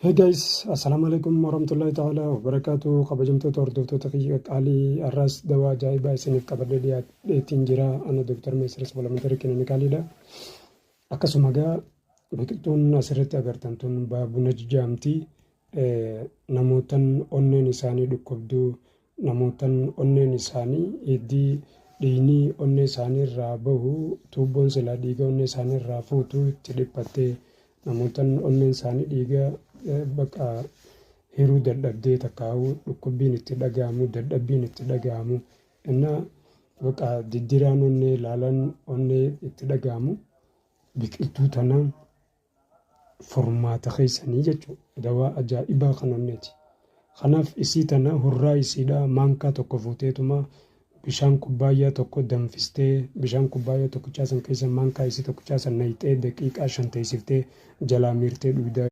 Hey guys, assalamu alaikum warahmatullahi ta'ala wabarakatuh. Kabajamtoota hordoftoota kiyya qaalii, har'aas dawaa ajaa'ibaa isiniif qabadhee dhiyaadheetiin jira. Ana Dr. Meesir Supplementary Clinicalidha. Akkasuma egaa biqiltuun asirratti agartan tun baabuna jedhamti. Namootan onneen isaanii dhukkubduu, namootan onneen isaanii hiddii dhiigni onnee isaanii irraa bahu, tuubboon silaa dhiiga onnee isaanii irraa fuutu itti dhiphattee, namootan onneen isaanii dhiiga bakka hiruu dadhabdee, takkaa'uu dhukkubbiin itti dhaga'amu, dadhabbiin itti dhaga'amu, innaa bakka diddiraan onnee ilaalan onnee itti dhaga'amu, biqiltuu tana furmaata keessanii jechuudha. Dawaa ajaa'ibaa kan onneeti. Kanaaf isii tana hurraa isiidha maankaa tokko fuuteetuma bishaan kubbaayyaa tokko danfistee, bishaan kubbaayyaa tokkichaa san keessa maankaa isii tokkichaa san naqxee, daqiiqaa 5 teessiftee jalaa miirtee dhugdaa.